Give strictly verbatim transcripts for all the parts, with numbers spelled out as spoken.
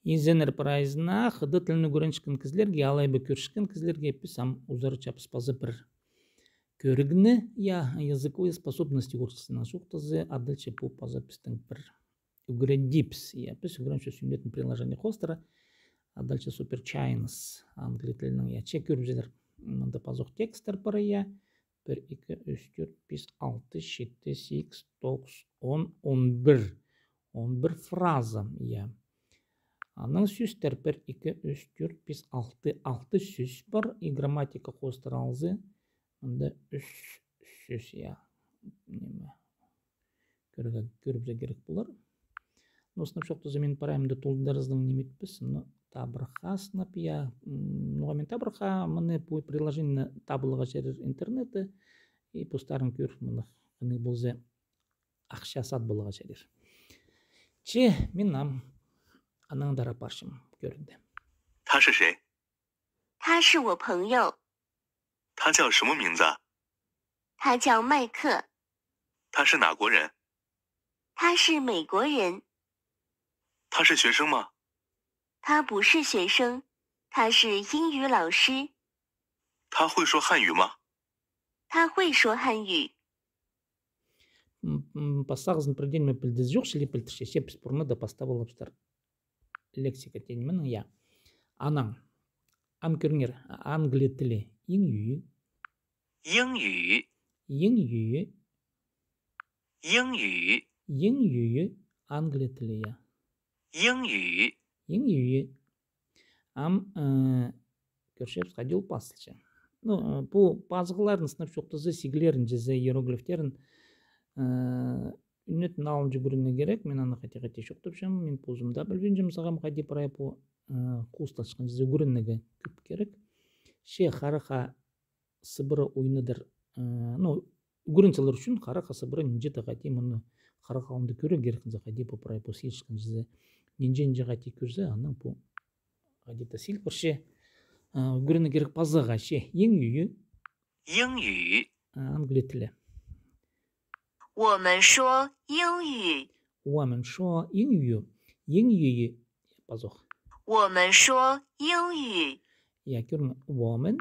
Изеннер прайзына хыдат тілін ӱгренчеткен кізілерге, алай ба кӧрчеткен кізілерге піс ам узаратчабыс паза пір кӧрігні, я, языковые способности орысчасынаң чоохтаза, адалча пу паза пістің пір ӱгредібіс, я, піс ӱгренчебіс ӱнетін приложение хоостыра, адалча Super Chines, англия тілінең, я, че кӧрібізер, мында пазох текстер пар, я, пір, ікі, ӱс, тӧрт, пис, алты, читі, сигіс, тоғыс, он, он пір. Он пір фраза, я. Анаң сӧстер пір, ікі, ӱс, тӧрт, пис, алты. Алты сӧс пар, и грамматика хоостыра алза, мында ӱс сӧс, я. Ниме? Кӧрге-, кӧрібізерге кирек полар. Ну, сынап чоохтаза, мин прайзын даа толдыразынаң ниме итпеспін, ну, табырах, сынап, я, м, ну, мин табырах, мына пу приложениені табыларға чарир интернетте, и постарың кӧр, мына, хынығ полза, ахча садып аларға чарир. Че, мин ам анаңар апарчам кӧрінде. 他是谁？他是我朋友。他叫什么名字？他叫麦克。他是哪国人？他是美国人。他是学生吗？他不是学生，他是英语老师。他会说汉语吗？他会说汉语。 М, м, пастағызын пірдеңе пілдізі чох, чіли пілдірче, че піс пурнада пастап алыбыстыр лексика теен нименең, я. Анаң, ам кӧріңер, англия тілі, 英语. 英语。 英语. 英语。 英语, англия тілі, я. 英语。 英语. Ам, э, кӧрчебіс, хайди ол пазылча. Ну, э, пу пазығларын, сынап чоохтаза, сигілерін, чізе иероглифтерін, э, ӱнетін алынҷа кӧрерге кирек, мин аны хати-хати чоохтапчам, мин позым даа пілбинчем сағам, хайди прай пу, э, хоостасчатхан чізе кӧрерге кӧп кирек. Че харахха сыбыра ойнадыр, э, ну, ӱгренчелер ӱчӱн харахха сыбыра нинҷе даа хати мыны харах алнында кӧрерге кирек, хайди пу прай пу силчеткен чізе. Нинҷе-нинҷе хати кӧрзе, анаң пу хайди-да сил парча, э, ӱгренерге кирек паза, че. 英语. 英语. Э, англия тілі. 我们说英语。 我们说英语. 英语. Пазох. 我们说英语。 Я, кӧрің, 我们,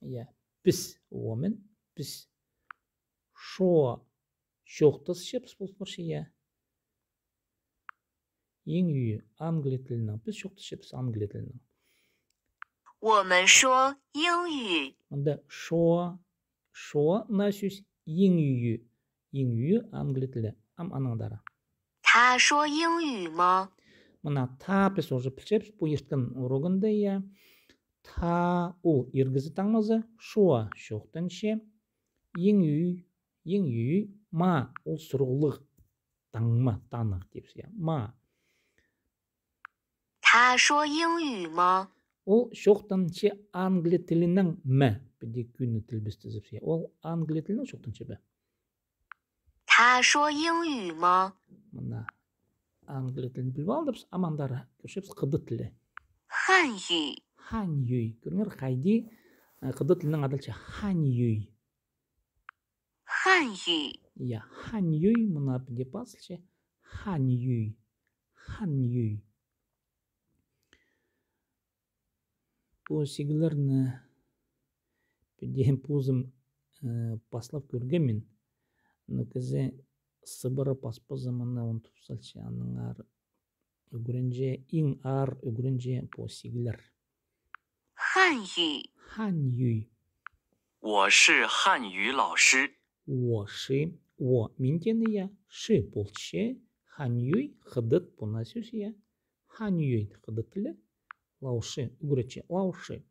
я, піс, 我们, піс. 说, чоохтасчабыс пол парча, я. 英语, англия тілінең. Піс чоохтасчабыс англия тілінең. 我们说英语。 Мында 说, 说 на сӧс 英语, 英语, англия тілі. Ам анаңар. 他说英语吗？ Мына 他 піс уже пілчебіс, пу ирткен урогында, я. 他 ол ир кізі таңмазы, 说 чоохтанча, 英语, 英语, 吗 ол сурығлығ таңма, таңма тіпчебіс, я. 吗. 他说英语吗？ Ол чоохтанча англия тілінең ме? Піди кӧні тілбестезіп, я. Ол англия тілінең чоохтанча ба? 他说英语吗？ Мына англия тілін піліп алдыбыс, ам андар кӧрчебіс хыдат тілі. 汉语。 汉语. Кӧріңер, хайди, э, хыдат тілінең адалча 汉语. 汉语. Я, 汉语, мына піди пазылча. 汉语. 汉语. Пу сигілерні піди позым, э, паслап кӧргем мин. Ну, кізі сыбыра паспаза, мына он тупсалча, аннаңар ӱгренче, иң аар ӱгренче пу сигілер. 汉语。 汉语. 我是汉语老师。 我是, 我, мин теені, я, 是 полча, 汉语, хыдат, пу на сӧс, я. 汉语, хыдат тілі, 老师, ӱгретчі, 老师.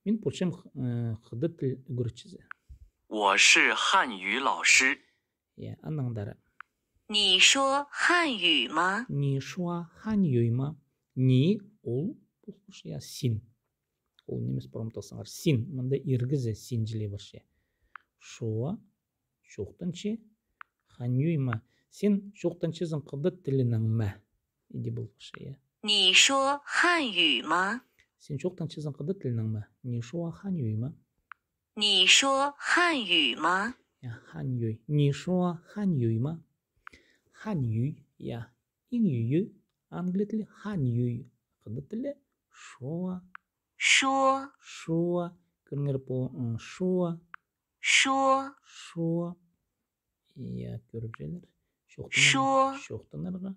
Мин полчам, э, хыдат тіл ӱгретчізі. 我是汉语老师。 Я, аннаңар. 你说汉语吗？ 你说汉语吗? 你 ол, полча, я, син. Ол нимес промтасаңар. Син, мында ир кізі син чіли парча. 说, чоохтанча, 汉语吗? Син чоохтанчазың хыдат тілінең ме? Иди полча, я. 你说汉语吗？ Син чоохтанчазың хыдат тілінең ме? 你说汉语吗? 你说汉语吗？ Я, 汉语. 你说汉语吗? 汉语, я. 英语, англия тілі, 汉语, Хыдат тілі. Шуа. 说. Шуа. Кӧріңер пу, м, шуа. 说. Шуа. Я, кӧріп чӧрер. Чоохтанарға. 说. Чоохтанарға.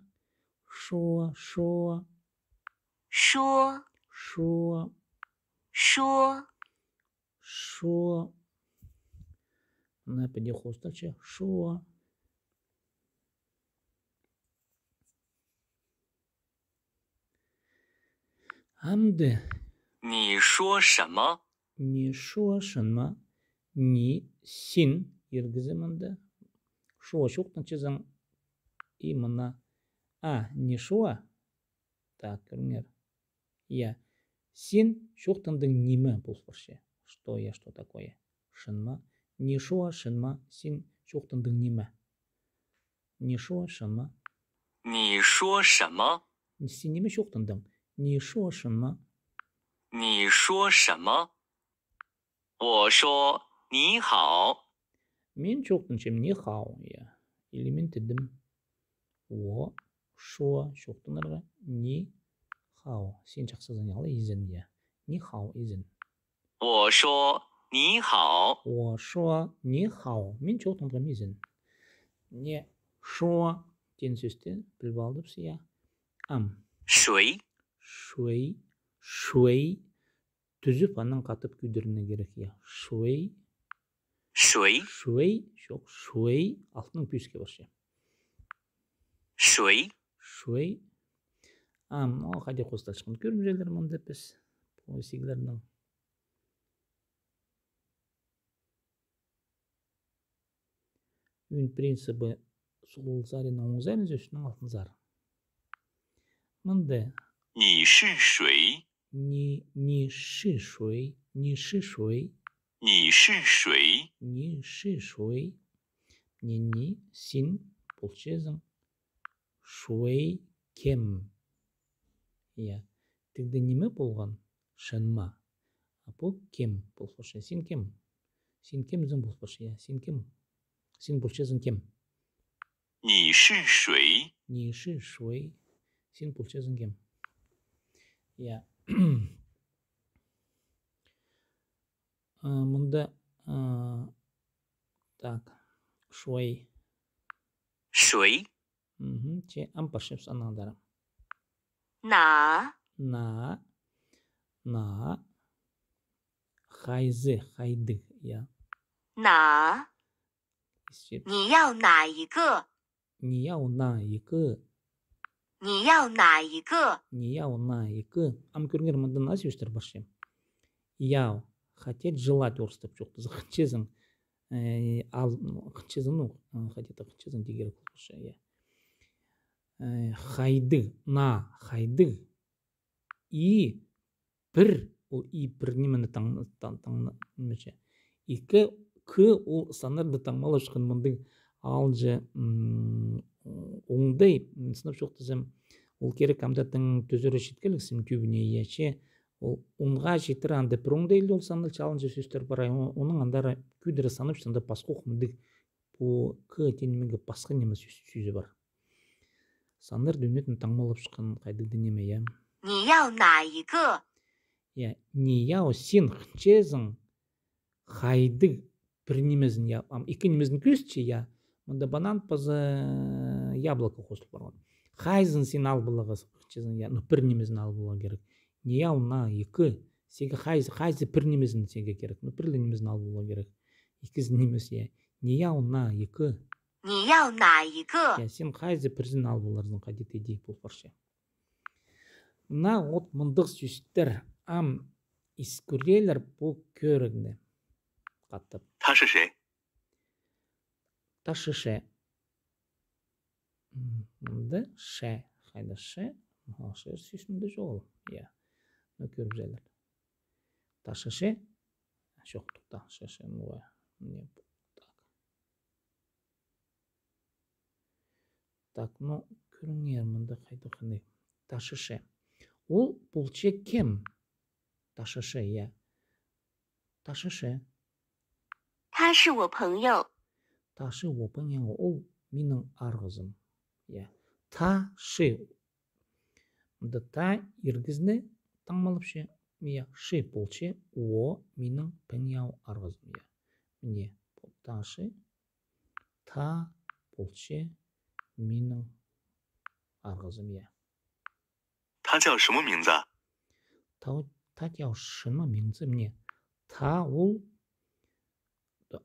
Шуа, шуа. 说. Шуа. 说. Шуа. Мына піди хосталча. Шуа. Амды. 你说什么？ 你说什么？ Ни, син, иргізі мында. Шуа чоохтанчазың, и мына. А, 你说. Так, кӧріңер. Я. Син чоохтандың ниме пол парча. Что я, что такое? 什么? 你说什么? Син чоохтандың ниме? 你说什么? 你说什么? Син ниме чоохтандың? 你说什么? 你说什么? 我说你好。 Мин чоохтанчам 你好, я. Или мин тидім. 我说 чоохтанарға, 你好. Син чахсы санаң ал, изен, я. 你好, изен. 我说你好。 我说你好. Мин чоохтанғам изен. 你说 тиин сӧсті піліп алдыбыс, я. Ам. 谁? 谁, 谁. Тӱзіп, анаң хатап кӧдірерге кирек, я. 谁. 谁? 谁, чох, 谁. Алтын пӧзік парча. 谁? 谁. Ам, о, хайди хосталчатхан. Кӧріп чӧрер мында піс. Пу сиглернің. Ӱн принцибі: суғ сариннаң оң сарин, сӧстің алтын сар. Мында. 你是谁? 你, 你是谁? 你是谁? 你是谁? 你是谁? 你, 你, син полчазың. 谁, кем. Я. Тігде ниме полған? 什么. А пу кем пол парча. Син кем? Син кемзің пол парча, я. Син кем? Син полчазың кем? 你是谁? 你是谁? Син полчазың кем? Я. А, мында, а, так, 谁. 谁? Мгм, че ам парчабыс анаң андар. 哪? 哪, 哪. Хайзы, хайдағ, я. 哪? Исчеп. 你要哪一个? 你要哪一个? 你要哪一个? 你要哪一个? Ам кӧріңер, мында наа сӧстер парча. 要, хотеть, желать орыстап чоохтаза. Хынчазың, э, ал, хынчазың, ну, э, хотеть, хынчазың тигер полча, я. Э, хайдағ, 哪, хайдағ. И пір, ол и пір нимені таң, таң, таң, ниме че. Ікі, к, ол саннарны таңмалапчатхан мындағ алҷа, м, оңдай, м, сынап чоохтазам, ол кирек амды тың тӱзіре читкелік син тӧбіне, я, че ол онға читіре анда пір оңдайлы ол саннар чалынҷа сӧстер пар, о-, оның андар кӧдіре санап, анда пасха ох мындағ пу к тиин нимеге пасха ниме сӧс-, сӧзі пар. Саннар дӱнетін таңмалапчатхан хайдағ-да ниме, я. 你要哪一个? Я, 你要, син хынчазың хайдағ пір нимезін, я. Ам ікі нимезін кӧзітче, я. Мында банан паза яблоко хостыл парған. Хайзын син алып аларға хынчазың, я. Ну, пір нимезін алып аларға кирек. 你要哪一个? Сеге хайзы, хайзы пір нимезін сеге кирек. Ну, пір ле нимезін алып аларға кирек. Ікізін нимес, я. 你要哪一个? 你要哪一个? Я, син хайзы пірзін алып аларзың, хайди-да иди пол парча. Мына от мындағ сӧстер. Ам ис кӧрелер пу кӧрігні. Хатап. 他是谁? 他是谁? М, мында ше. Хайда ше? Мына ше сӧс мында чоғыл. Я. Ну, кӧріп чӧрелер. 他是谁? Чох, тохта. Ше, ше, ну, не, так. Так, ну, кӧріңер, мында хайда хынай. 他是谁? Ол полча кем? 他是谁, я. 他是谁? 他是我朋友. 他是我朋友, ол минің арғызым. Я. 他是. Мында та иргізіне таңмалапча, я, ши полча, о, минің пеңяу арғызым, я. Міне, пу та ши, та полча, минің арғызым, я. 他叫什么名字啊？ Та, та тяу шынма меңзі, міне. Та ол,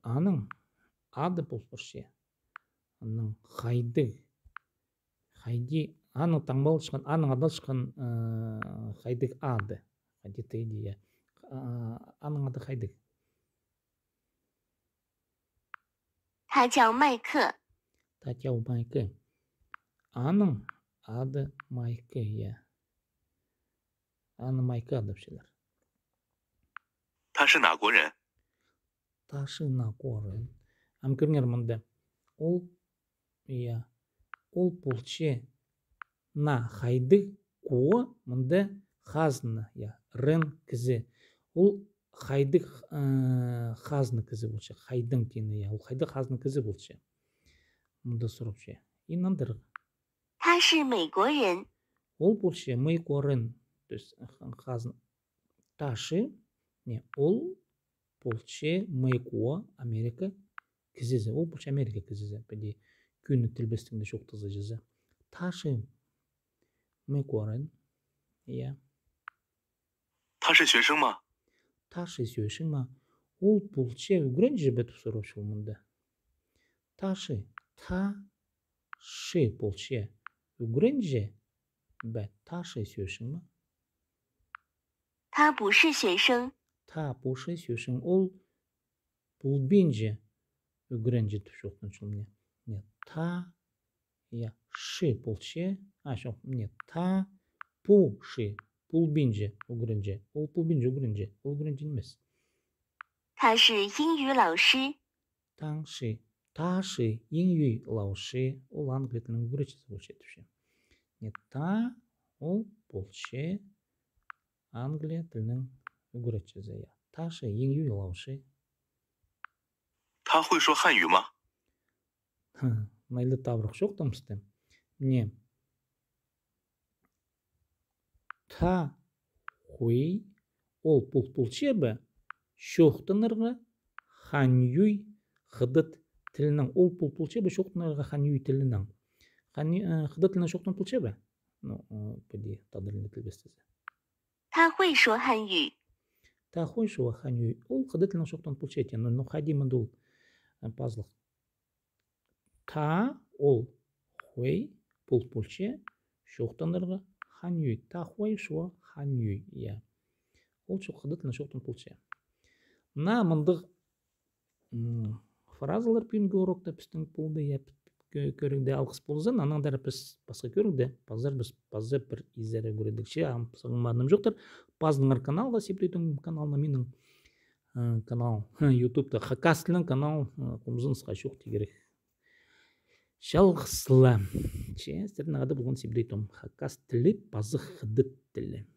аның ады пол парча. Аның хайдағ, хайди, аның таңмалчатхан, аның адалчатхан, э, хайдағ ады. Хайди тиді, я. А, аның ады хайдағ? 他叫麦克。 Та тяу Майкы. Аның ады Майкы, я. Аны Майкы адапчалар. 他是哪国人？ Та ши на коры. Ам кӧріңер мында. Ол, я, ол полча на хайдағ, ко мында хазна, я, рен кізі. Ол хайдағ, э, хазна кізі полча, хайдағ тині, я, ол хайдағ хазна кізі полча. Мында сурапча. И нандырға. 他是美国人。 Ол полча мый корын, то есть, х-, хазна. Та ши, не, ол полча мый ко Америка кізізі. Ол полча Америка кізізі. Піди кӱні тілбестігінде чоохтаза чізе. Та ши мый корын, я. 他是学生吗？ Та ши сӧшің ма? Ол полча ӱгренҷі бе тіп сурапча ол мында. Та ши, та ши полча ӱгренҷі бе, та ши сӧшің ма? 他不是学生。 Та пу ши сӧшің, ол полбинча ӱгренҷі тіп чоохтанча ол, міне. Міне, та, я, ши полча, а, чох, міне, та пу ши полбинча ӱгренҷі. Ол полбинча ӱгренҷі, ол ӱгренҷі нимес. 他是英语老师。 Та ши, та ши иң ӱй лауши, ол англия тілінің ӱгретчізі полча тіпче. Міне, та ол полча англия тілінің ӱгретчізі, я. Та ши иң ӱй лауши. 他会说汉语吗？ Хы, найлы табырах чоохтамысты. Міне. Та хуй, ол пол полча ба чоохтанарға ханьюй хыдат тілінең, ол пол полча ба чоохтанарға ханьюй тілінең. Ханьюй, э, хыдат тілінең чоохтан полча ба? Ну, э, піди тадар тілінде тілбестезе. 他会说汉语。 Та хуй шуа ханьюй, ол хыдат тілінең чоохтан полча тиен, ну, хайди мында ол, э, пазылых. Та ол хуй пол полча чоохтанарға ханьюй. Та хуй шуа ханьюй, я. Ол чоох хыдат тілінең чоохтан полча. Мына мындағ, м, фразалар пӱӱнгі урокта пістің полды, я, кӧ-, кӧрігде алғыс ползын, анаңар піс пасха кӧрігде, пазар піс, паза пір изере кӧрербіс. Че, ам, сағынмаан ниме чоохтар, пазыныңар каналға, Сибдей Том каналына, минің, э, канал, ютубта, хакас тілінең канал, э, хомзынысха чоохтирға кирек. Чалғыс ла. Че, сірернің ады полған Сибдей Том. Хакас тілі паза хыдат тілі.